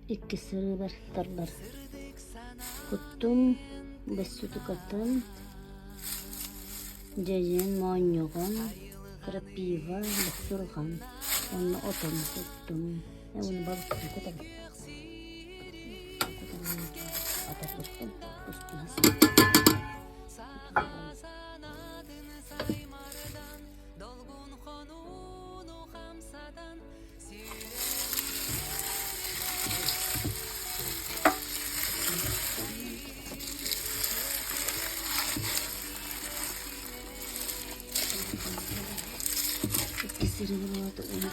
Иккис сырыыбар тарбар куттум, бэссутукатын, дьэдьэн, моонньоҕон, крапива, бохсурҕан уонна отон куттум. Уонна балыктыы кутабын. Атарбыттым, устунас. Иккис сырыыбын уонна